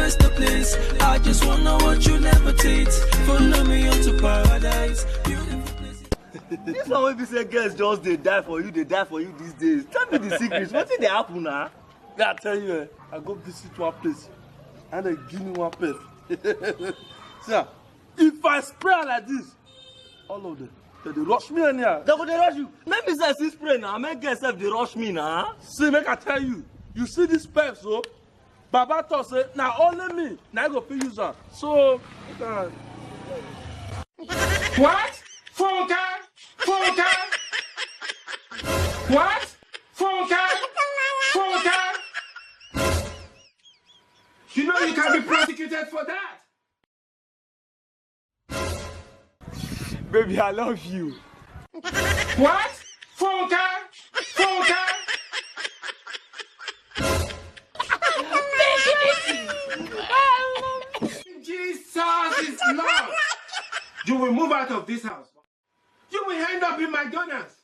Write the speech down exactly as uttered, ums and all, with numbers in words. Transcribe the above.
It's the place. I just wanna watch you levitate. Follow me onto paradise. Beautiful place. This one wey be say girls just dey die for you, dey die for you these days. Tell me the secret. Wetin dey happen na? Yeah, I tell you, eh, I go visit one place and they give me one pet. See, ah, if I spray am like this, all of them, they dey rush me anyhow. They go dey rush you. Make me say see spray na. Make girls sef dey rush me na. See, make I tell you, you see this pep so? Baba talk say na only me na I go fit use am. So, make I What? Funke? Funke? What? Funke? Funke? You know you can be prosecuted for that. Baby, I love you. What? Funke? Funke? Jesus is Lord. You will move out of this house. You will end up in McDonald's.